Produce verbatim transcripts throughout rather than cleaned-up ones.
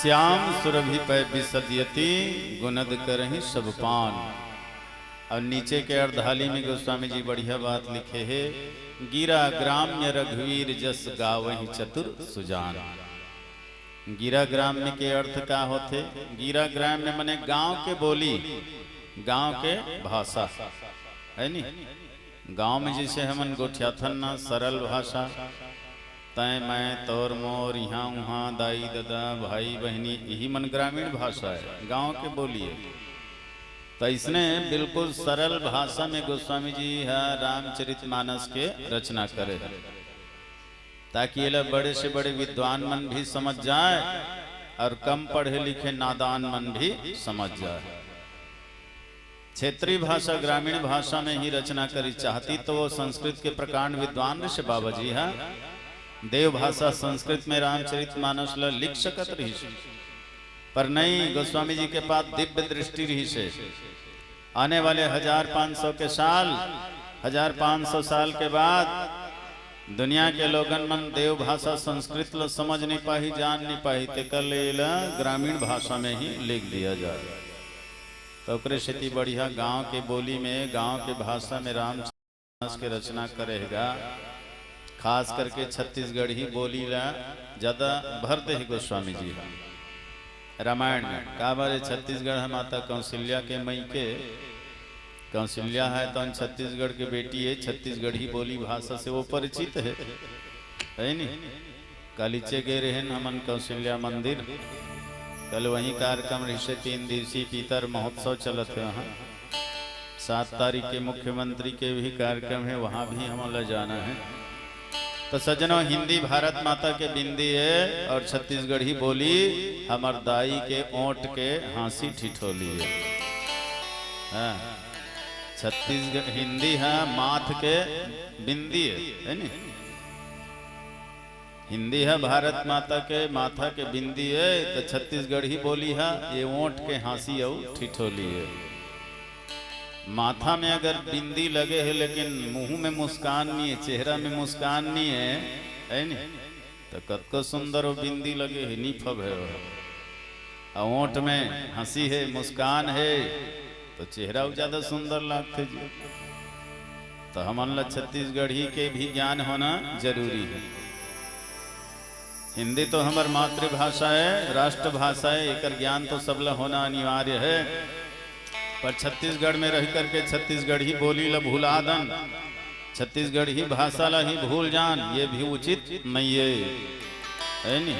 श्याम सुरभि पै बिसदियति, गुनद करहिं सब पान। अउ नीचे के अर्धाली में गोस्वामी जी बढ़िया बात लिखे हे, गिरा ग्राम्य रघुवीर जस गावहिं चतुर सुजान। गिरा ग्राम्य के अर्थ का होथे? गिरा ग्राम्य मने गांव के बोली, गांव के भाषा, है नी? गांव में जैसे हमन गोठियाथन ना, सरल भाषा, तै मैं, तोर मोर, इहाँ उहाँ, दाई ददा, भाई बहिनी, यही मन ग्रामीण भाषा है, गांव के बोली है। तो इसने बिल्कुल सरल भाषा में गोस्वामी जी ह रामचरित मानस के रचना करे, ताकि एला बड़े से बड़े विद्वान मन भी समझ जाए और कम पढ़े लिखे नादान मन भी समझ जाए। क्षेत्रीय भाषा, ग्रामीण भाषा में ही रचना करी चाहती, तो वो संस्कृत के प्रकांड विद्वान ऋषि बाबा जी ह देव भाषा संस्कृत में रामचरित मानस ल लिख सकत रहिस, पर नहीं, गोस्वामी जी के पास दिव्य दृष्टि रहिस हे। आने वाले हजार पाँच सौ के साल, हजार पाँच सौ साल के बाद दुनिया के लोगन मन देव भाषा संस्कृत ल समझ नहीं पाही, जान नहीं पाही, तेकर ले एला ग्रामीण भाषा में ही लिख दिया जाए। तो ओकरे सेती बढ़िया गांव के बोली में, गांव के भाषा में रामचरित मानस के रचना करे हे गा। खास करके छत्तीसगढ़ी बोली ला ज्यादा भर दे हे गोस्वामी जी ह रामायण में। काबर ए छत्तीसगढ़ ह माता कौशल्या के मइके, कौशल्या ह तो छत्तीसगढ़ के बेटी हे, छत्तीसगढ़ी बोली भाषा से वो परिचित हे, है नी? कालिचे गे रहेन हमन कौशल्या मंदिर, कल वहीं कार्यक्रम रहिसे, तीन दिवसीय पितर महोत्सव चलत हे वहाँ। सात तारीख के मुख्यमंत्री के भी कार्यक्रम हे, वहाँ भी हमन ला जाना हे। तो सज्जनों, हिंदी भारत माता के बिंदी हे और छत्तीसगढ़ी बोली हमर दाई के ओंठ के हाँसी ठिठोली हे। हाँ, छत्तीसगढ़ हिंदी ह माथ के बिंदी हे, है नी? हिंदी ह भारत माता के माथा के बिंदी हे, तो छत्तीसगढ़ी बोली ह ये ओंठ के हाँसी अउ ठिठोली हे। माथा में अगर बिंदी लगे हे लेकिन मुंह में मुस्कान नहीं हे, चेहरा में मुस्कान नहीं हे, है नी? तो कतको सुंदर वो बिंदी लगे हे, नहीं फबे हो। आ ओंठ में हंसी हे, मुस्कान हे, तो चेहरा अउ ज्यादा सुंदर लागथे जी। तो हमन ला छत्तीसगढ़ी के भी ज्ञान होना जरूरी हे। हिंदी तो हमर मातृभाषा हे, राष्ट्रभाषा हे, एकर ज्ञान तो सबला होना अनिवार्य हे। पर छत्तीसगढ़ में रह करके छत्तीसगढ़ी बोली ला भुला दन, छत्तीसगढ़ी भाषा ला ही भूल जान, ये भी उचित नहीं हे, है नी?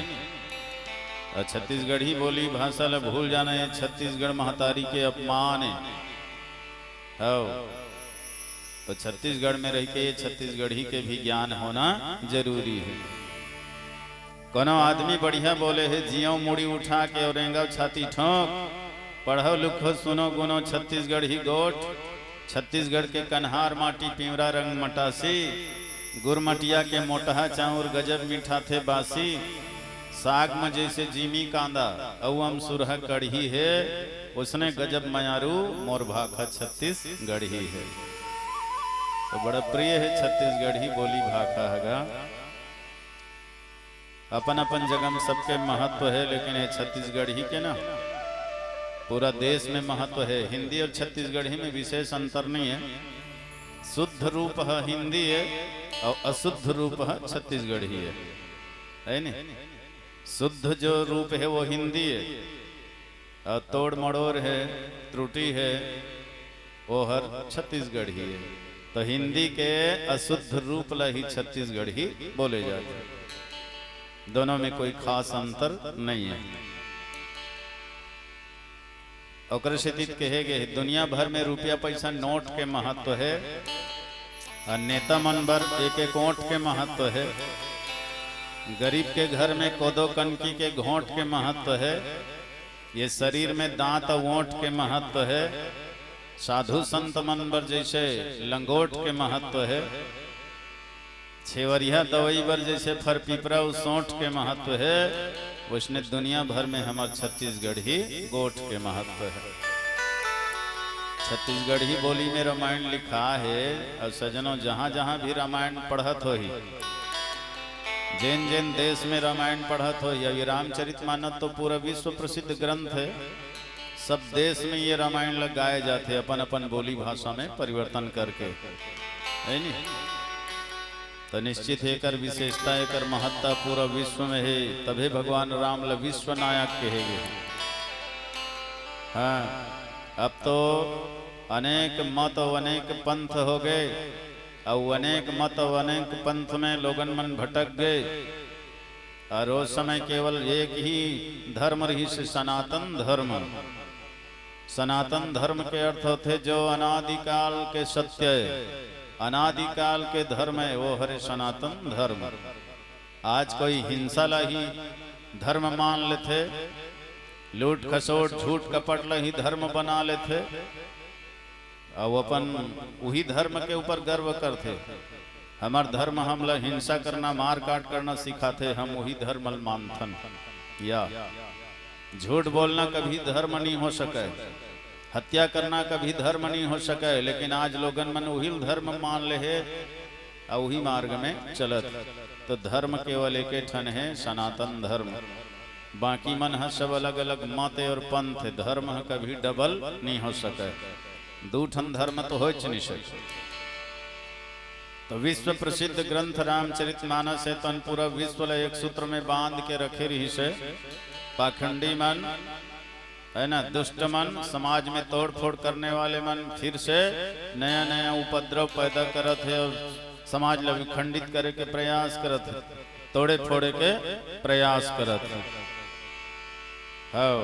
और छत्तीसगढ़ी बोली भाषा ला भूल जाना, ये छत्तीसगढ़ महतारी के अपमान हे। हव, तो छत्तीसगढ़ में रह के ये छत्तीसगढ़ी के भी ज्ञान होना जरूरी हे। कोनो आदमी बढ़िया बोले हे, जियो मुड़ी उठा के और रेंगव छाती ठोंक, पढ़ो लिखो सुनो गुनो छत्तीसगढ़ी गोठ, छत्तीसगढ़ के कन्हार माटी पिंवरा रंग मटासी, गुरमटिया के मोटहा चाउर गजब मिठाथे बासी, साग म जैसे जीमी कांदा अउ अमसुरहा कड़ही हे, उसने गजब मयारू मोर भाखा छत्तीसगढ़ी हे। तो बड़ा प्रिय हे छत्तीसगढ़ी बोली भाखा ह गा। अपन अपन जगह में सबके महत्व हे, लेकिन ये छत्तीसगढ़ी के ना पूरा देश में महत्व हे। हिंदी और छत्तीसगढ़ी में विशेष अंतर नहीं हे। शुद्ध रूप ह हिंदी हे और अशुद्ध रूप ह छत्तीसगढ़ी हे, है नी? शुद्ध जो रूप हे वो हिंदी हे, और तोड़ मड़ोर हे, त्रुटि हे, वो हर छत्तीसगढ़ी हे। तो हिंदी के अशुद्ध रूप ला ही छत्तीसगढ़ी बोले जाथे। दोनों में कोई खास अंतर नहीं हे। ओकरे सेती कहे गे हे, दुनिया भर में रुपया पैसा नोट के महत्व हे, और नेता मन बर एक एक ओंठ के महत्व हे। गरीब के घर में कोदो कनकी के घोंट के महत्व हे। ये शरीर में दांत और ओंठ के महत्व हे। साधु संत मन बर जैसे लंगोट के महत्व हे, छेवरिया दवई बर जैसे फर पिपरा अउ सोंठ के महत्व हे, वैसने दुनिया भर में हमर छत्तीसगढ़ी गोठ के महत्व हे। छत्तीसगढ़ी बोली में रामायण लिखा हे, और सज्जनों, जहाँ जहाँ भी रामायण पढ़त होही, जेन जेन देश में रामायण पढ़त हो, या ये रामचरितमानस तो पूरा विश्व प्रसिद्ध ग्रंथ है। सब देश में ये रामायण ल गाए जाथे, अपन अपन बोली भाषा में परिवर्तन करके, है नी? तो निश्चित एकर विशेषता, एकर महत्ता पूरा विश्व में हे, तभे भगवान राम ल विश्व नायक कहे गे हे। हाँ, अब तो अनेक मत अउ अनेक पंथ हो गए, अउ अनेक मत अउ अनेक पंथ में लोगन मन भटक गए। और ओ समय केवल एक ही धर्म रहिस, सनातन धर्म। सनातन धर्म के अर्थ होथे जो अनादिकाल के सत्य हे, अनादिकाल के धर्म हे, वो हरे सनातन धर्म। आज कोई हिंसा ला ही धर्म मान लेथे, लूट खसोट झूठ कपट ला ही धर्म बना लेथे, अउ अपन उही धर्म के ऊपर गर्व करथे। हमर धर्म हमला हिंसा करना, मारकाट करना सिखाथे, हम उही धर्म ल मानथन। या झूठ बोलना कभी धर्म नहीं हो सके, हत्या करना कभी धर्म नहीं हो सके, लेकिन आज लोगन मन उही ल धर्म मान ले हे, अउ उही मार्ग में चलत। तो धर्म केवल एके ठन हे, सनातन धर्म। बाकी मन ह सब अलग-अलग मत और पंथ, धर्म ह कभी डबल नहीं हो सके। दू ठन धर्म तो होच नहीं सके। तो विश्व प्रसिद्ध ग्रंथ रामचरितमानस हे, तन पूरा विश्व ल एक सूत्र में बांध के रखे रहिस हे। पाखंडी मन, है ना, दुष्ट मन, समाज में तोड़फोड़ करने वाले मन फिर से नया नया उपद्रव पैदा करत हे और समाज ल विखंडित करे के प्रयास करत हे, तोड़े फोड़े के प्रयास करत हे। हाँ,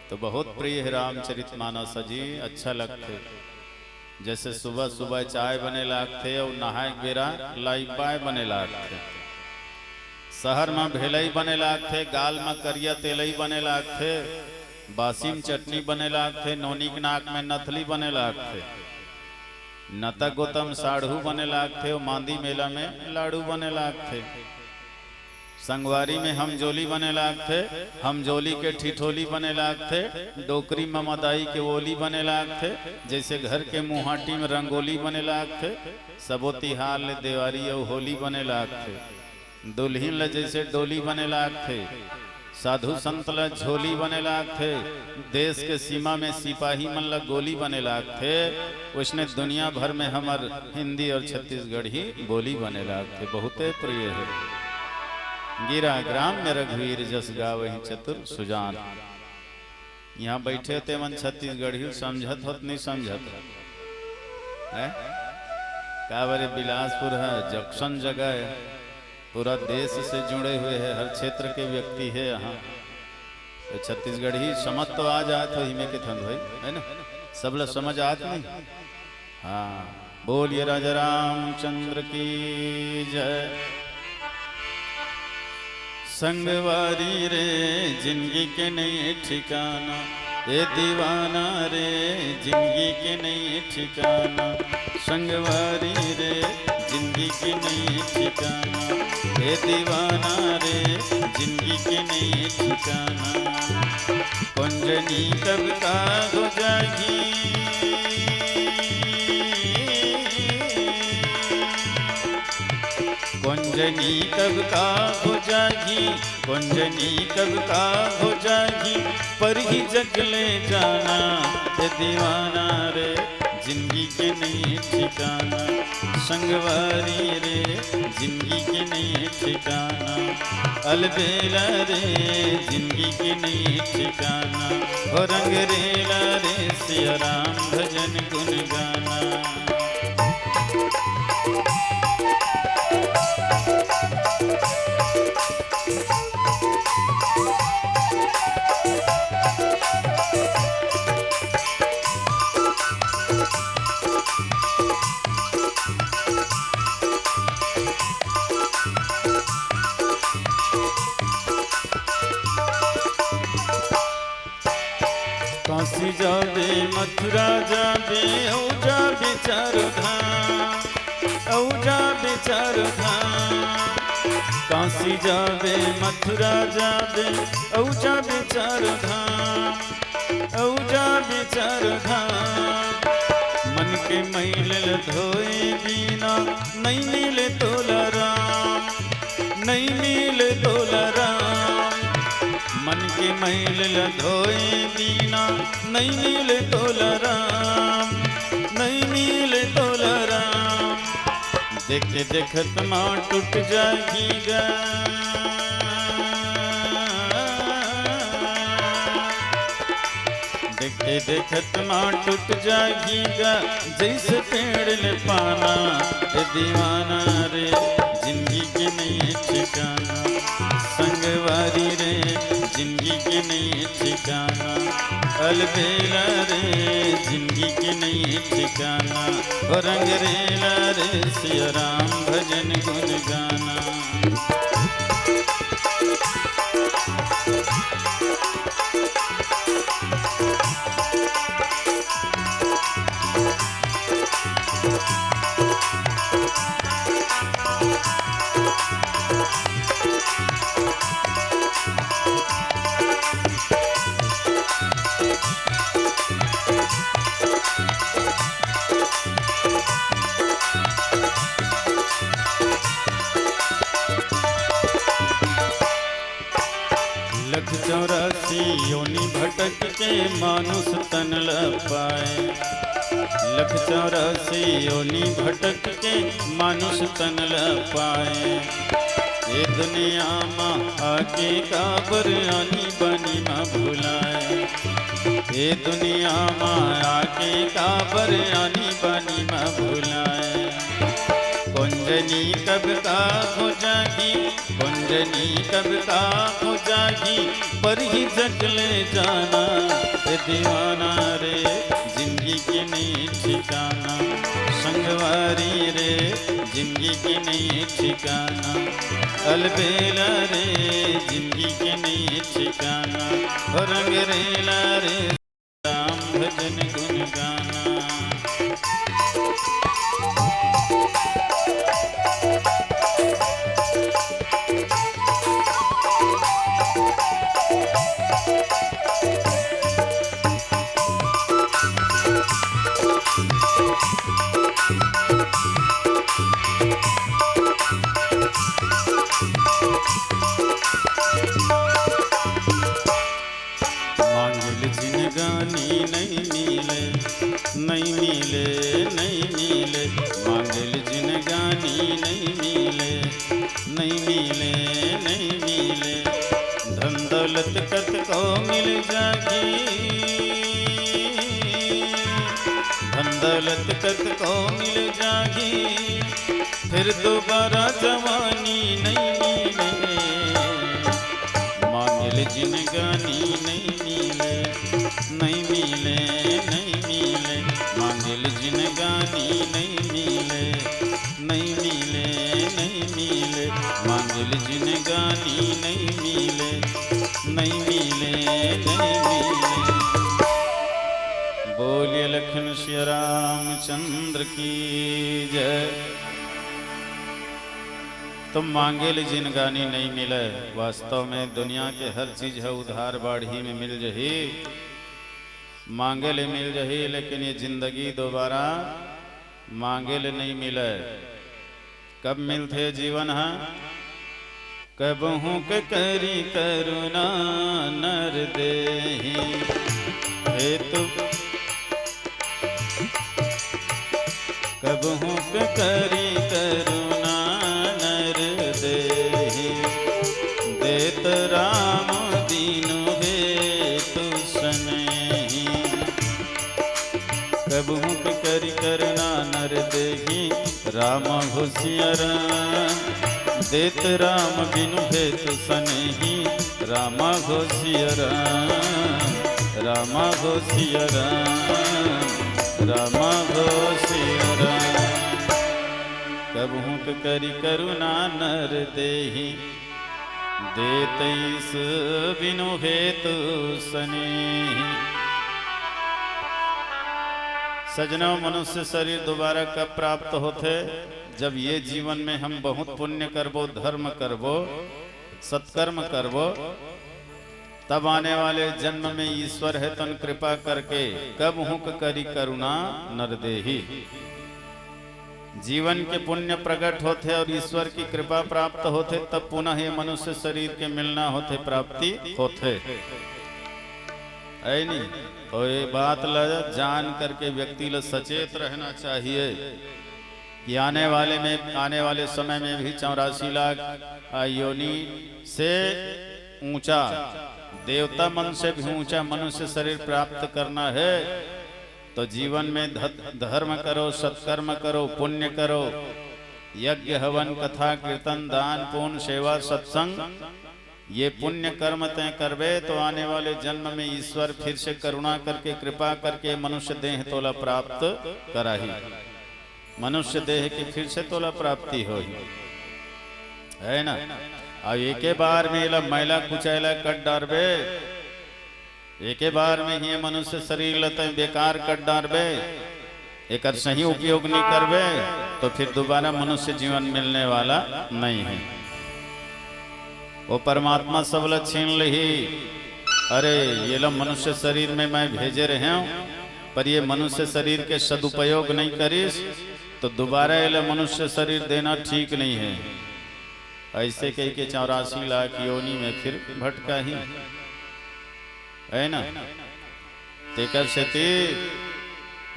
तो बहुत प्रिय हे रामचरितमानस जी, अच्छा लगथे। जैसे सुबह सुबह चाय बने लागथे अउ नहाए के बेरा लाइबाय बने लागथे। शहर म भेलई बने लागथे, गाल म करिया तेलई बने लागथे, बासी म चटनी बने लागथे, नोनी के नाक में नथली बने लागथे। नता गोता म साढ़ू बने लागथे, अउ मांदी मेला में लाड़ू बने लागथे। संगवारी में हमजोली बने लागथे, हमजोली के ठिठोली बने लागथे, डोकरी म मदाई के ओली बने लागथे, जैसे घर के मुहाटी में रंगोली बने लागथे, सबो तिहार ले देवारी अउ होली बने लागथे। दुल्हिन ल जैसे डोली बने लागथे, साधु संत ल झोली बने लागथे, देश के सीमा में सिपाही मन ल गोली बने लागथे, उसने दुनिया भर में हमर हिंदी और छत्तीसगढ़ी बोली बने लागथे। बहुते प्रिय हे। गिरा ग्राम में रघुवीर जस गावहि चतुर सुजान। यहाँ बैठे ते मन छत्तीसगढ़ी समझत होत, नहीं समझत? हैं? का बरे बिलासपुर है, जंक्शन जगह है, पूरा देश से जुड़े हुए हैं, हर क्षेत्र के व्यक्ति है यहाँ। तो छत्तीसगढ़ी समझ तो आ जात होही, मैं के थन भाई, है ना? सब ला समझ आत नहीं? हाँ, बोलिए राजा रामचंद्र की जय। संगवारी रे, जिंदगी के नई ठिकाना, ए दीवाना रे, जिंदगी के नई ठिकाना। संगवारी रे, जिंदगी के नई ठिकाना, ए दीवाना रे, जिंदगी के नई ठिकाना। कुंजनी कब का हो जाही, कुंजनी कब का हो जाही, कुंजनी कब का हो जाही, पर ही जग ले जाना, ए दीवाना रे, जिंदगी के नई ठिकाना। संगवारी रे, जिंदगी के नई ठिकाना। अलबेला रे, जिंदगी के नई ठिकाना। हो रंग रेला रे, सिया राम भजन गुन गाना। काशी जाबे, मथुरा जाबे, अउ जाबे चारों धाम, अउ जाबे चारों धाम। काशी जाबे, मथुरा जाबे, अउ जाबे चारों धाम, अउ जाबे चारों धाम। मन के मैल ल धोए बिना, नइ मिले तोला राम। नइ मिले तोला राम, मन के मैल ल धोए दीना। नइ मिले तोला राम, नइ मिले तोला राम, देखते देखत मा टूट जाही गा। देखते देखत मा टूट जाही गा, जइसे पेड़ ले पाना। ए दीवाना रे, जिंदगी के नइ ठिकाना। संगवारी रे, जिंदगी के नइ ठिकाना। अलबेला रे, जिंदगी के नइ ठिकाना। ओ रंगरेला रे, सिया राम भजन गुन गाना। लख चौरासी योनि भटक के मानुष तन ल पाए। लख चौरासी योनि भटक के मानुष तन ल पाए। ए दुनिया मा आके काबर आनी बानी मा भुलाए। ए दुनिया मा आके काबर आनी बानी मा भुलाए। कोन जनी कब का हो जाही, कोन जनी कब का हो जाही, परही जग ले जाना। ए दीवाना रे, जिंदगी के नइ ठिकाना। संगवारी रे, जिंदगी के नइ ठिकाना। अलबेला रे, जिंदगी के नइ ठिकाना। ओ रंगरेला रे, राम भजन गुन गाना। मांगेल जिनगानी नइ मिले, नइ मिले, नइ मिले। मांगेल जिनगानी नइ मिले, नइ मिले, नइ मिले। धन दौलत कतको मिल जाही, धन दौलत कतको मिल जाही, फेर दोबारा जवानी नइ मिले। मांगेल जिनगानी नइ मिले, नइ मिले, नइ मिले। मांगेल जिनगानी नइ मिले, नइ मिले, नइ मिले। मांगेल जिनगानी नइ मिले, नइ मिले, नइ मिले। बोलिए लखन सिया रामचंद्र की जय। तो मांगेल जिनगानी नइ मिले। वास्तव में दुनिया के हर चीज ह उधार बाढ़ी में मिल जही, मांगेल मिल जही, लेकिन ये जिंदगी दोबारा मांगेल नइ मिले। कब मिलथे जीवन ह? कबहूँ के करी करुणा नर देही हेतु। कबहूँ के करी करुणा नर देही, देत राम दीनु हेतु सनेही। कबहूँ के करी करुणा नर देही, राम हो सिया राम। देत राम बिनु हेतु सनेही, राम हो सिया राम, राम हो सिया राम, राम हो सिया राम। कबहूँ के करी करुणा नर देही, देत ईस बिनु हेतु सनेही। सजनों, मनुष्य शरीर दोबारा कब प्राप्त होथे? जब ये जीवन में हम बहुत पुण्य करबो, धर्म करबो, सत्कर्म करबो, तब आने वाले जन्म में ईश्वर हे तन कृपा करके कबहूँ के करी करुणा नर देही। जीवन के पुण्य प्रकट होथे और ईश्वर की कृपा प्राप्त होथे, तब पुनः ये मनुष्य शरीर के मिलना होथे, प्राप्ति होथे, है नी? और ये बात ला जान करके व्यक्ति ला सचेत रहना चाहिए कि आने वाले में, आने वाले समय में भी चौरासी लाख, आ, योनि से ऊंचा, देवता मन से भी ऊंचा मनुष्य शरीर प्राप्त करना है, तो जीवन में ध-, धर्म करो, सत्कर्म करो, पुण्य करो, यज्ञ, हवन, कथा, कीर्तन, दान, पुण्य, सेवा, सत्संग, ये पुण्य कर्म तैं करबे, तो आने वाले जन्म में ईश्वर फिर से करुणा करके, कृपा करके मनुष्य देह तोला प्राप्त कराही। मनुष्य देह की फिर से तोला प्राप्ति होही, है ना? अब एके बार में एला मैला कुचैला कर डारबे, एके बार में ही ये मनुष्य शरीर ला तैं बेकार कर डारबे, एकर सही उपयोग नहीं करबे, तो फिर दोबारा मनुष्य जीवन मिलने वाला नहीं है। वो परमात्मा सब ला छीन लेही। अरे, ये ला मनुष्य शरीर में मैं भेजे रहे हूँ, पर ये मनुष्य शरीर के सदुपयोग नहीं करिस, तो दोबारा ये ला मनुष्य शरीर देना ठीक नहीं है। ऐसे कह के चौरासी लाख योनि में फिर भटका ही, है ना? तेकर सेती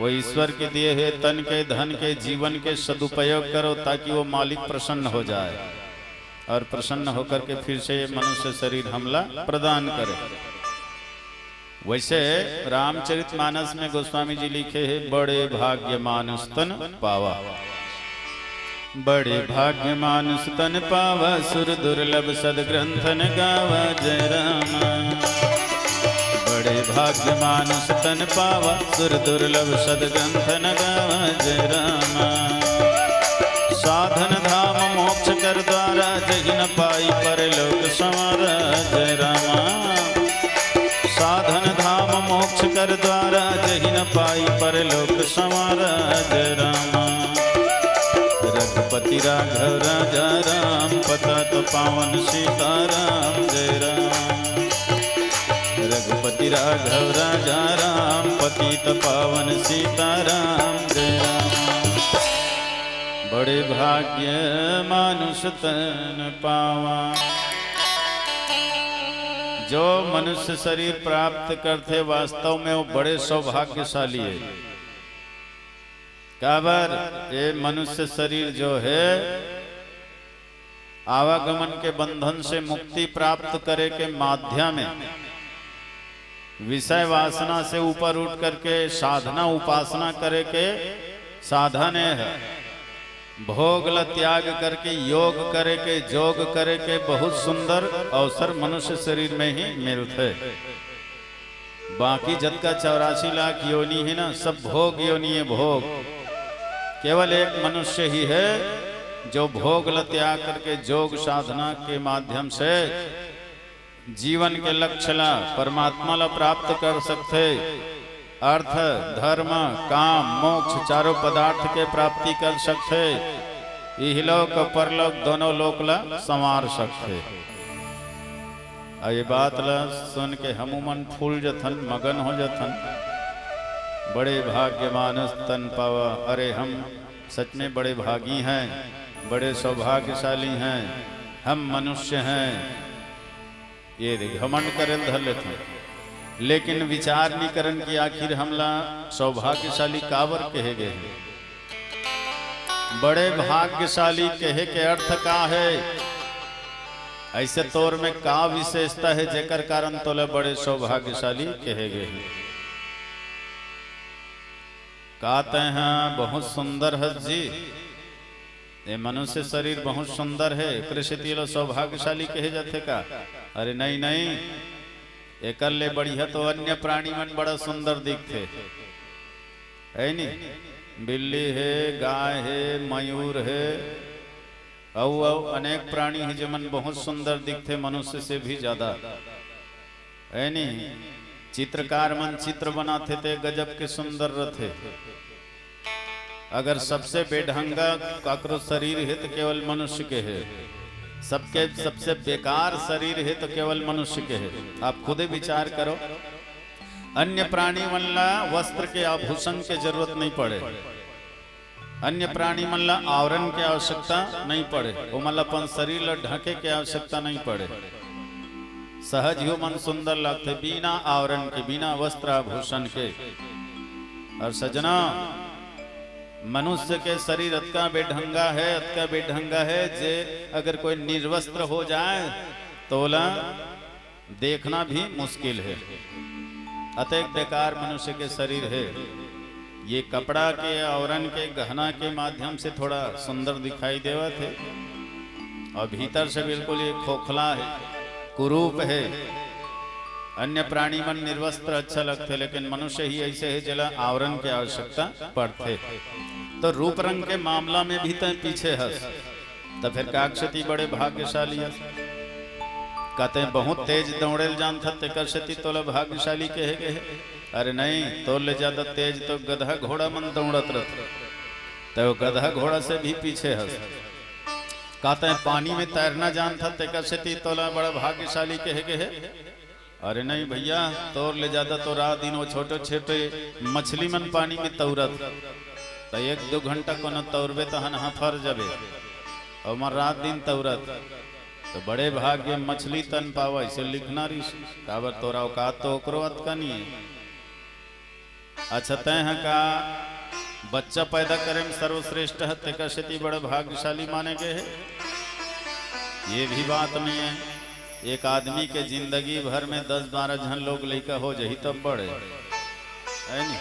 वो ईश्वर के दिए हुए तन के, धन के, जीवन के सदुपयोग करो, ताकि वो मालिक प्रसन्न हो जाए और प्रसन्न होकर के फिर से ये मनुष्य शरीर हमला प्रदान करे। वैसे रामचरित मानस में गोस्वामी जी लिखे हैं, "बड़े भाग्य मानुष तन पावा।" बड़े भाग्य मानुष तन पावा, सुर दुर्लभ सद ग्रंथन गावा जय रामा। बड़े भाग्य मानुष तन पावा, सुर दुर्लभ सद ग्रंथन गावा जय रामा। साधन धाम मोक्ष कर द्वारा, जहि न पाई परलोक संवारा जय रामा। साधन धाम मोक्ष कर द्वारा, जहि न पाई परलोक संवारा जय रामा। रघुपति राघव राजा राम, पतित पावन सीताराम जय राम। रघुपति राघव राजा राम, पतित पावन सीताराम जय राम। बड़े भाग्य मानुष तन पावा। जो मनुष्य शरीर प्राप्त करथे, वास्तव में वो बड़े सौभाग्यशाली है। काबर, ये मनुष्य शरीर जो है, आवागमन के बंधन से मुक्ति प्राप्त करे के माध्यम है। विषय वासना से ऊपर उठ करके साधना, उपासना करे के साधन है। भोग ल त्याग करके योग करे के, जोग करे के बहुत सुंदर अवसर मनुष्य शरीर में ही मिलथे। बाकी जतका चौरासी लाख योनि है ना, सब भोग योनि है, भोग। केवल एक मनुष्य ही है जो भोग ल त्याग करके जोग साधना के माध्यम से जीवन के लक्ष्य ला, परमात्मा ला प्राप्त कर सकथे। अर्थ, धर्म, काम, मोक्ष चारों पदार्थ के प्राप्ति कर सकथे। इहलोक अउ परलोक दोनों लोक ला संवार सकथे। अउ ये बात ला सुन के हमू मन फूल जथन, मगन हो जथन। बड़े भाग्य मानुष तन पावा। अरे, हम सच में बड़े भागी हैं, बड़े सौभाग्यशाली हैं, हम मनुष्य हैं। ये दे, घमंड करे ल धर लेथे, लेकिन विचार नहीं करन कि आखिर हमला सौभाग्यशाली काबर कहे गए हे। बड़े भाग्यशाली कहे के अर्थ का है? ऐसे तोर में का विशेषता है जेकर कारण तोला बड़े सौभाग्यशाली कहे गए हे? का तैं ह बहुत सुंदर हस जी? ये मनुष्य शरीर बहुत सुंदर है, एकरे सेती एला सौभाग्यशाली कहे जाथे का? अरे नहीं, नहीं, एकर ले बढ़िया तो अन्य प्राणी मन बड़ा सुंदर दिखथे, है नी? बिल्ली हे, गाय हे, मयूर हे, अउ, अउ अनेक प्राणी हे, जेमन बहुत सुंदर दिखथे, मनुष्य से भी ज्यादा। है नी? चित्रकार मन चित्र बनाथे ते गजब के सुंदर रथे। अगर सबसे बेढंगा काकरो शरीर हे तो केवल मनुष्य के हे, सबके सबसे बेकार शरीर हे तो केवल मनुष्य के हे। आप खुदे विचार करो, अन्य प्राणी मन ला वस्त्र के, आभूषण के जरूरत नहीं पड़े। अन्य प्राणी मन ला आवरण के आवश्यकता नहीं पड़े, ओमन ला अपन शरीर ला ढके के आवश्यकता नहीं पड़े। सहज ही ओमन सुंदर लगथे, बिना आवरण के, बिना वस्त्राभूषण के। और सजना, मनुष्य के शरीर अतका बेढंगा है, अतका बेढंगा है, जे अगर कोई निर्वस्त्र हो जाए, तो ओला देखना भी मुश्किल है। अतेक बेकार मनुष्य के शरीर है। ये कपड़ा के, आवरण के, गहना के माध्यम से थोड़ा सुंदर दिखाई देवत है, और भीतर से बिल्कुल ये खोखला है, कुरूप है। अन्य प्राणी मन निर्वस्त्र अच्छा लगथे, लेकिन मनुष्य ही ऐसे है, जेला आवरण के आवश्यकता पड़थे। तो रूप रंग के मामला में भी तय पीछे हस। त फेर काकसती बड़े भाग्यशाली अस। का तैं बहुत तेज दौड़े ल जानथस, तेकर सेती तोला भाग्यशाली कहे गे हे। अरे नहीं, तोर ले ज्यादा तेज तो गधा घोड़ा मन दौड़त रथे, त वो गधा घोड़ा से भी पीछे हस। का तैं पानी में तैरना जानथस, तेकर सेती तोला बड़ा भाग्यशाली कहे गे हे। अरे नहीं भैया, तोर ले ज्यादा तो रात दिन वो छोटे छोटे मछली मन पानी में तौरत, त एक दो घंटा कोनो तौरबे तहन हफर जबे, अउ मन रात दिन तौरत, तो बड़े भाग्य मछली तन पावा, ऐसे लिखना रहिस। काबर तोर औकात तो ओकरो अतका नहीं है। अच्छा, तैं ह का बच्चा पैदा करे में सर्वश्रेष्ठ ह, तेकर सेती बड़ा भाग्यशाली माने गे हे? ये भी बात नहीं है। एक आदमी के जिंदगी भर में दस बारह झन लोग लइका हो जाही तब बड़े, है नी?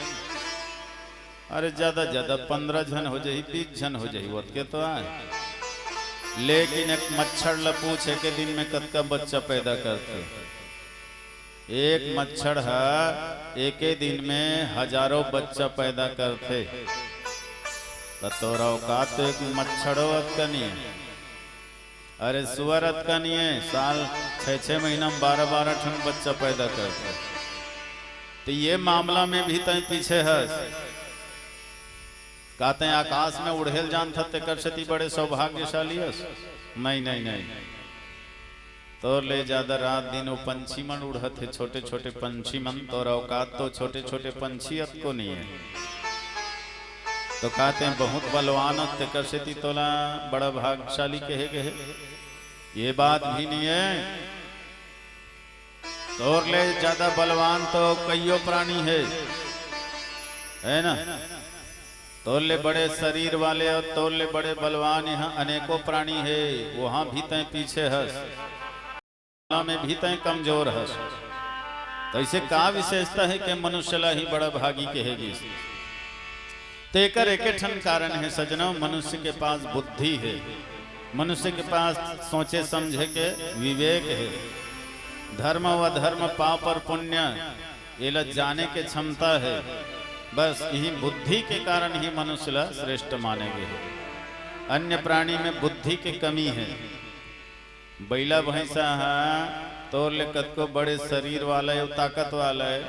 अरे ज्यादा ज्यादा पंद्रह झन हो जाही, बीस झन हो जाही, ओतके तो आय। लेकिन एक मच्छर ल पूछ, एके दिन में कतका बच्चा पैदा करथे? एक मच्छर ह एके दिन में हजारों बच्चा पैदा करथे। त तोर औकात तो एक मच्छरो अतका नहीं है। अरे सुअर अतका नहीं है, साल छह छह महीना में बारह बारह ठन बच्चा पैदा करथे। तो ये मामला में भी तैं पीछे हस। का तैं आकाश में उड़े ल जानथस, तेकर सेती बड़े सौभाग्यशाली हस? नहीं, नहीं, नहीं। तोर ले ज्यादा रात दिन वो पंछी मन उड़त हे, छोटे छोटे पंछी मन। तोर औकात तो छोटे छोटे पंछी अतको नहीं है। तो का तैं बहुत बलवान हस, तेकर सेती तोला बड़ा भाग्यशाली कहे गे हे? ये बात भी नहीं है। तोर ले ज्यादा बलवान तो कईयो प्राणी हे, है ना? तोर ले बड़े शरीर वाले और तोर ले बड़े बलवान यहाँ अनेकों प्राणी हे, वहां भी तैं पीछे हस, में भी तैं कमजोर हस। तो ऐसे का विशेषता है कि मनुष्य ला ही बड़ा भागी कहे गिस? तेकर एके ठन कारण है सजनों, मनुष्य के पास बुद्धि है, मनुष्य के पास सोचे समझे के विवेक है, धर्म व धर्म, पाप और पुण्य, एला जाने के क्षमता है। बस यही बुद्धि के कारण ही मनुष्य ला श्रेष्ठ माने गे हे। अन्य प्राणी में बुद्धि के कमी है। बइला भैंसा ह तोर ले कतको बड़े शरीर वाला हे, ताकत वाला हे,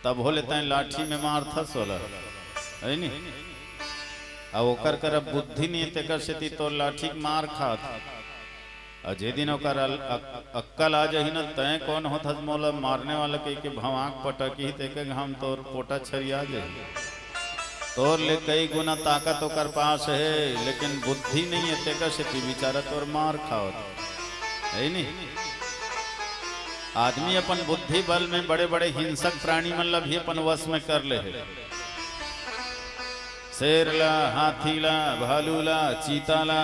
तभो ले तैं लाठी में मारथस ओला, है नी? अब ओकर करा बुद्धि नहीं, तेकर सेती तोर लाठी के मार खात। अउ जे दिन ओकर अल-, अक-, अक्कल आ जाही न, तैं कौन होथस मोला मारने वाला कहिके भवांक पटकही, तेके घाम तोर पोटा छरिया जाही। तोर ले कई गुना ताकत ओकर पास हे, लेकिन बुद्धि नहीं है, तेकर सेती बेचारा तोर मार खावत हे, नहीं? आदमी अपन बुद्धि बल में बड़े-बड़े हिंसक प्राणी मन ला भी अपन वश में कर ले हे। शेर ला, हाथी ला, भालू ला, चीता ला,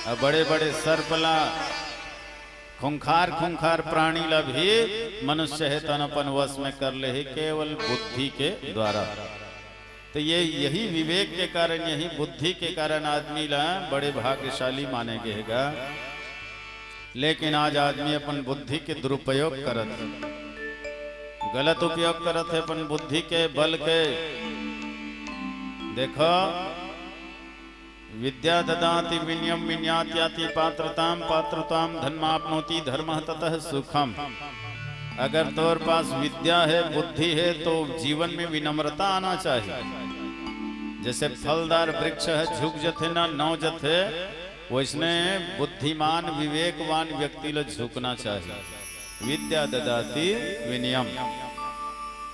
अउ बड़े-बड़े सर्प ला, खूंखार खूंखार प्राणी ला भी मनुष्य हे तन अपन वश में कर ले हे, केवल बुद्धि के द्वारा। तो ये, यही विवेक के कारण, यही बुद्धि के कारण आदमी ला बड़े भाग्यशाली माने गे हे गा। लेकिन आज आदमी अपन बुद्धि के दुरुपयोग करत हे, गलत उपयोग करत हे अपन बुद्धि के, बल के। देखो, विद्या ददाति विनयम विनयाति याति पात्रताम पात्रताम धनमाप्नोति धर्मः ततः सुखम। अगर तोर पास विद्या हे, बुद्धि हे, तो जीवन में विनम्रता आना चाहिए। जैसे फलदार वृक्ष हे, झुक जथे ना, नव जथे, वैसने बुद्धिमान विवेकवान व्यक्ति ल झुकना चाहिए। विद्या ददाति विनयम,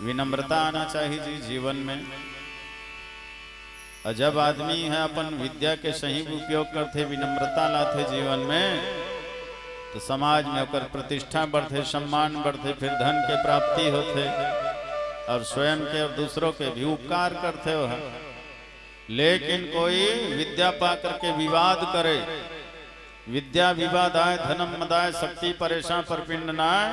विनम्रता आना चाहिए जी जीवन में। अउ जब आदमी ह अपन विद्या के सही उपयोग करथे, विनम्रता लाथे जीवन में, तो समाज में ओकर प्रतिष्ठा बढ़थे, सम्मान बढ़थे, फिर धन के प्राप्ति होथे अउ स्वयं के अउ दूसरों के भी उपकार करथे ओह। लेकिन कोई विद्या पा करके विवाद करे, विद्या विवादाय धनम मदाय शक्ति परेशां परपिंडनाय,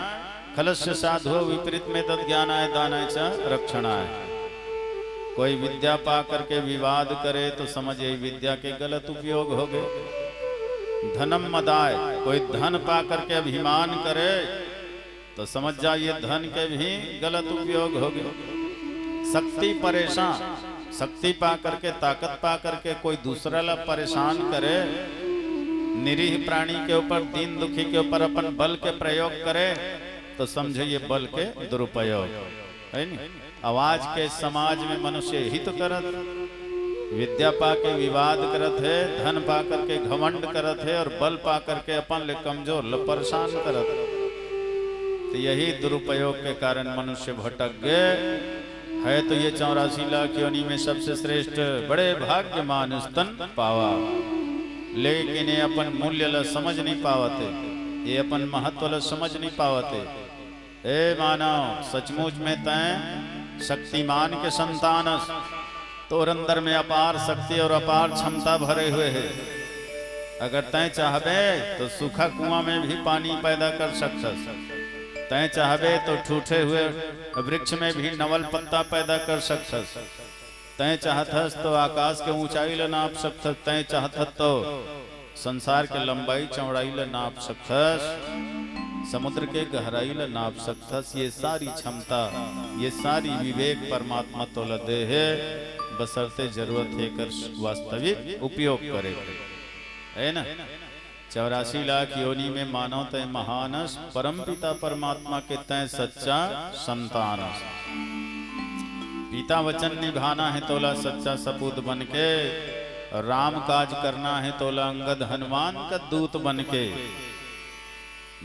खलस्य साधुः विपरीतमेतद् ज्ञानाय दानाय च रक्षणाय। कोई विद्या पा करके विवाद करे तो समझ यही विद्या के गलत उपयोग हो गए। धनम मदाय, कोई धन पा करके अभिमान करे तो समझ जा ये धन के भी गलत उपयोग हो गए। शक्ति परेशां, शक्ति पा करके, ताकत पा करके कोई दूसरा ला परेशान करे, निरीह प्राणी के ऊपर, दीन दुखी के ऊपर अपन बल के प्रयोग करे, तो समझे ये बल के दुरुपयोग है नी। अउ आज के समाज में मनुष्य यही तो करत, विद्या पा के विवाद करत हे, धन पा करके घमंड करत हे अउ बल पा करके अपन ले कमजोर ल परेशान करत हे। तो यही दुरुपयोग के कारण मनुष्य भटक गए। है तो ये चौरासी लाख योनि में सबसे श्रेष्ठ, बड़े भाग्य मानुष तन पावा, लेकिन ये अपन मूल्य ला समझ नहीं पावत हे, ये अपन महत्व ला समझ नहीं पावत हे। ए मानव, सचमुच में तैं शक्तिमान के संतान अस। तोर अंदर में अपार शक्ति अउ अपार क्षमता भरे हुए हे। अगर तैं चाहबे तो सूखा कुआं में भी पानी पैदा कर सकथस। तैं चाहबे तो टूटे हुए वृक्ष में भी नवल पत्ता पैदा कर सकथस। तैं चाहत हस तो आकाश के ऊंचाई ल नाप सकत हस, तैं चाहत हस तो संसार के लंबाई चौड़ाई ल नाप सकत हस, समुद्र के गहराई ल नाप सकत हस। ये सारी क्षमता, ये सारी विवेक परमात्मा तोला दे हे, बशर्ते जरूरत हे कर वास्तविक उपयोग करे, है ना? चौरासी लाख योनि में मानव तैं महान अस, परमपिता परमात्मा के तैं सच्चा संतान अस। पिता वचन निभाना हे तोला सच्चा सपूत बन के, राम काज करना हे तोला अंगद हनुमान का दूत बन के।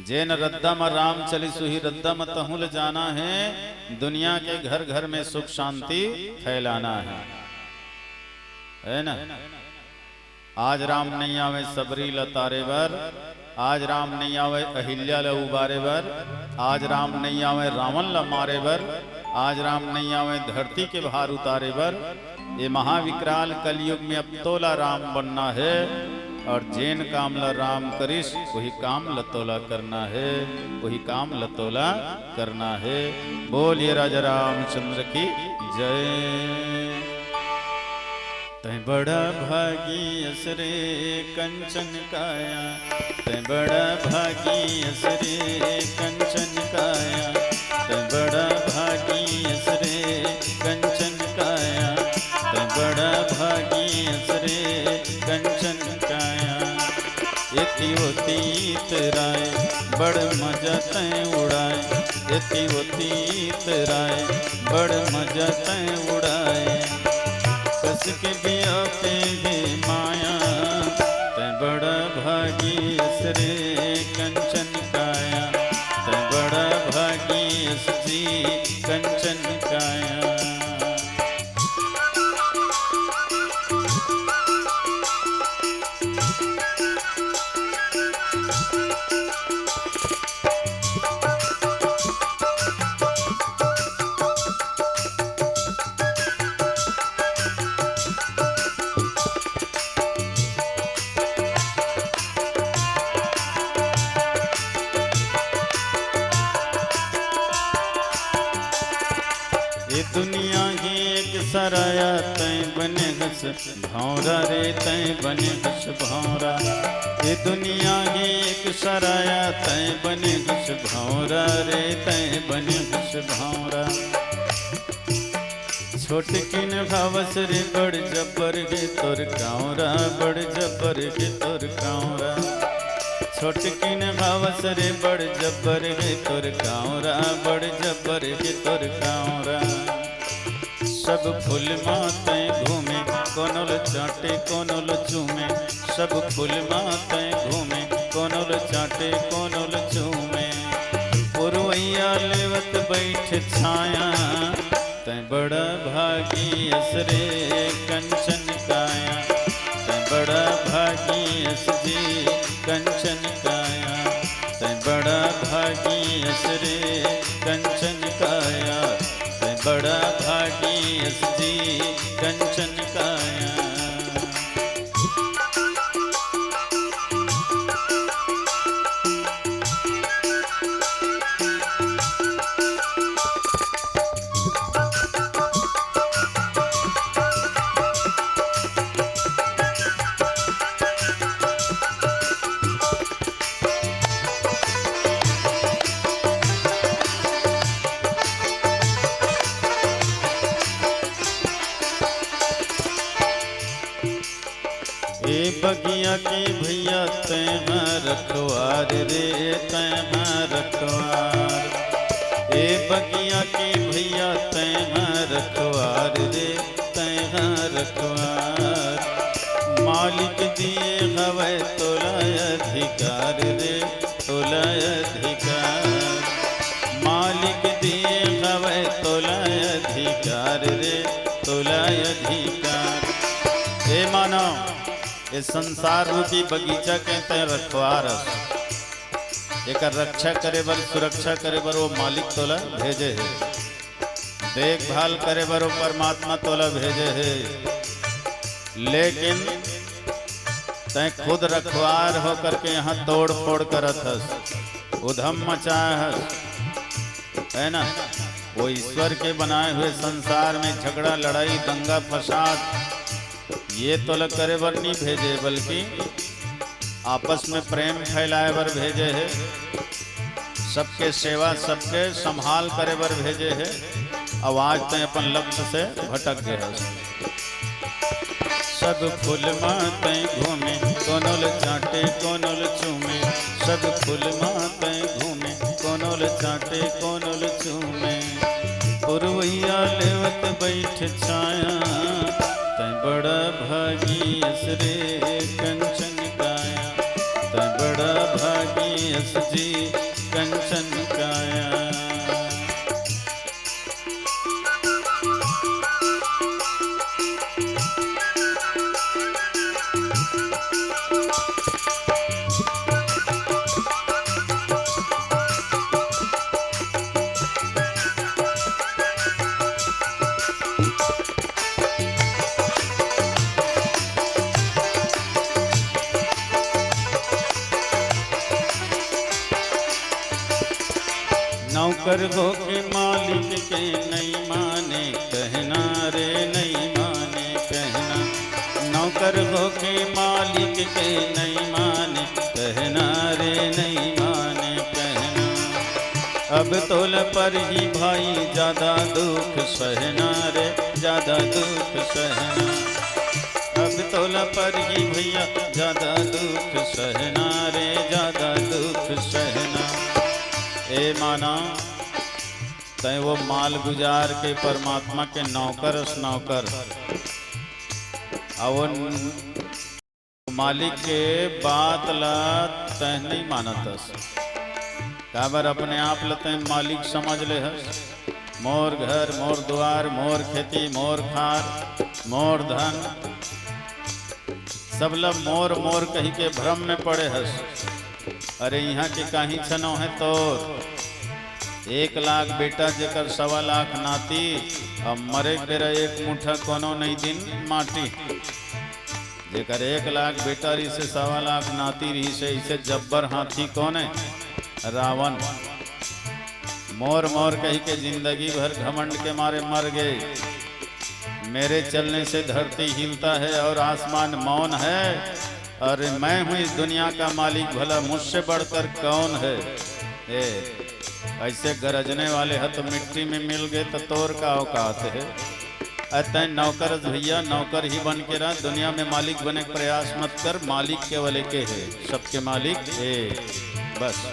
जेन रद्दा म राम चलिस उही रद्दा म तहूं ल जाना हे, दुनिया के घर घर में सुख शांति फैलाना हे, है ना? आज राम नइ आवय सबरी ल तारे बर, आज राम नइ आवय अहिल्या ल उबारे बर, आज राम नइ आवय रावण ल मारे बर, आज राम नइ आवय धरती के भार उतारे बर। ये महाविकराल कलयुग में अब तोला राम बनना हे, अउ जेन काम ल राम करिस, वही काम ल तोला करना हे, वही काम ल तोला करना हे। बोलिए राजा रामचंद्र की जय। तैं बड़ा भागी अस रे कंचन काया, तैं बड़ा भागी अस रे कंचन काया, तैं बड़ा भागी अस रे कंचन काया, तैं बड़ा भागी अस रे कंचन काया। एती ओती इतराय, बड़ मजा तैं उड़ाय। एती ओती इतराय, बड़ मजा तैं उड़ाय। कस के बिया पे गे माया, तैं बड़ा भागी अस रे कंचन काया, तैं बड़ा भागी अस जी कंचन काया। ए दुनिया ही एक सराया, तैं बने हस भौंरा रे, तैं बने हस भौंरा। ए दुनिया ही एक सराया, तैं बने हस भौंरा रे, तैं बने हस भौंरा। छोटकिन भावस रे बड़ जब्बर गे तोर कांवरा, बड़ जब्बर गे तोर कांवरा। छोटकिन भावस रे बड़ जब्बर गे तोर कांवरा, बड़ जब्बर गे तोर कांवरा। सब फूल मा तैं घूमे, कोनो ल चाटे, कोनो ल चूमे। सब फूल मा तैं घूमे, कोनो ल चाटे, कोनो ल चूमे। पुरवैया लेवत बैठ छाया, तैं बड़ा भागी अस रे कंचन भागी अस जी कंचन काया, तैं बड़ा भागी अस रे कंचन काया, तैं बड़ा भागी अस जी कंचन काया। ए बगिया के भैया तैं ह रखवार रे, तैं ह रखवार। ए बगिया के भैया तैं ह रखवार रे, तैं ह रखवार। मालिक दिए हवै तोला अधिकार रे, तोला अधिकार। मालिक दिए हवै तोला अधिकार रे, तोला अधिकार। हे मानव, ये संसार रूपी बगीचा के तैं रखवार हस। एकर रक्षा करे बर, सुरक्षा करे बर वो मालिक तोला भेजे हे। देखभाल करे बर वो परमात्मा तोला भेजे हे। लेकिन तैं खुद रखवार होकर के यहाँ तोड़ फोड़ करत हस, उधम मचाए हस, है ना? वो ईश्वर के बनाए हुए संसार में झगड़ा, लड़ाई, दंगा, फसाद, ये तोला करे बर नहीं भेजे, बल्कि आपस में प्रेम फैलाए बर भेजे हे, सबके सेवा, सबके संभाल करे बर भेजे हे। अब आज तैं अपन लक्ष्य से भटक गए हस। सब फूल मा तैं घूमे, कोनो ल चाटे, कोनो ल चूमे। सब फूल मा तैं घूमे, कोनो ल चाटे, कोनो ल चूमे। पुरवैया लेवत बैठ छाया, तैं बड़ा भागी अस रे कंचन काया। तैं बड़ा भागी अस जी कंचन काया। नौकर होके मालिक के नहीं माने कहना रे, नहीं माने कहना। नौकर होके मालिक के नहीं माने कहना रे, नहीं माने कहना। अब तोला परही भाई ज्यादा दुख सहना रे, ज्यादा दुख सहना। अब तोला परही भैया ज्यादा दुख सहना रे, ज्यादा दुख सहना। ए मानव, तैं वो मालगुजार के परमात्मा के नौकर अस नौकर। अउ वो मालिक के बात ला तैं नहीं मानत हस। काबर अपने आप ला तैं मालिक समझ ले हस। मोर घर, मोर दुआर, मोर खेती, मोर खार, मोर धन, सब ला मोर मोर कहि के भ्रम में पड़े हस। अरे इहाँ के काहींच नोहे तोर। एक लाख बेटा जेकर सवा लाख नाती, अब मरे के बेरा एक मुठा कोनो नहीं दिन माटी। जेकर एक लाख बेटा रहिसे, सवा लाख नाती रहिसे, इसे जब्बर हाथी कोन हे? रावण। मोर मोर कहि के जिंदगी भर घमंड के मारे मर गे। मेरे चलने से धरती हिलता है और आसमान मौन है, और मैं हूँ इस दुनिया का मालिक, भला मुझसे बढ़कर कौन है? ए, ऐसे गरजने वाले ह तो मिट्टी में मिल गए तो तोर का औकात है? अ, तैं नौकर अस भैया, नौकर ही बन के रह, दुनिया में मालिक बने के प्रयास मत कर, मालिक केवल एके हे, सबके मालिक ए, बस।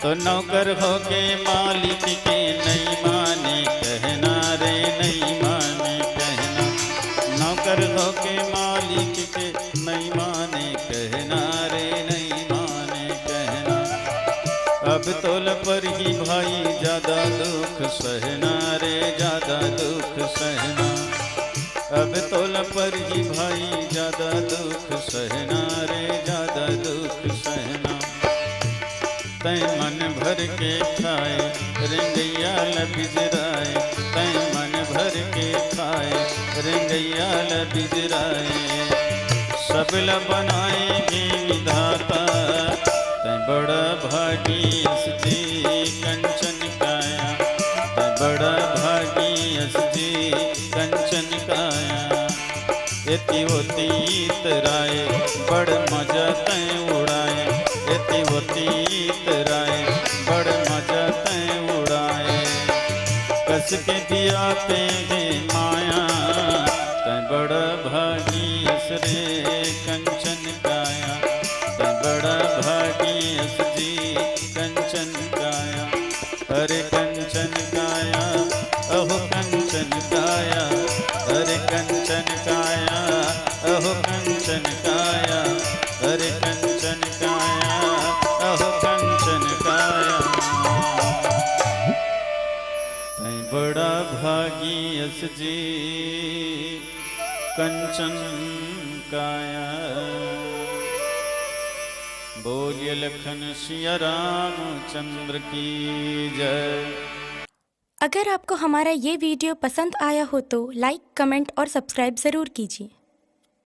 तो नौकर होके मालिक के नहीं माने कहना रे, नहीं माने कहना। नौकर होके मालिक के नहीं माने कहना रे, नहीं माने कहना। अब तोला परही भाई ज्यादा दुख सहना रे, ज्यादा दुख सहना। अब तोला परही भाई जादा दुख सहना रे, जादा दुख सहना। तैं मन भर के खाए रेंगइया ल बिजराए, तैं मन भर के खाए रेंगइया ल बिजराए। सब ल बनाए हे विधाता, तैं बड़ा भागी अस जी कंचन काया, तैं बड़ा भागी अस जी कंचन काया। एती ओती इतराए बड़ मजा तैं उड़ाए, एती ओती इतराए बड़ मजा तैं उड़ाए। कस के बियापे हे माया, तैं बड़ा भागी अस रे कंचन काया, तैं बड़ा भागी अस जी कंचन काया। अरे कंचन काया, अहो कंचन काया, अरे कंचन काया, अहो कंचन काया, अरे कंचन काया, अहो कंचन काया। तैं बड़ा भागी अस जी कंचन काया। बोलिए लखन सिया रामचंद्र की जय। अगर आपको हमारा ये वीडियो पसंद आया हो तो लाइक, कमेंट और सब्सक्राइब ज़रूर कीजिए।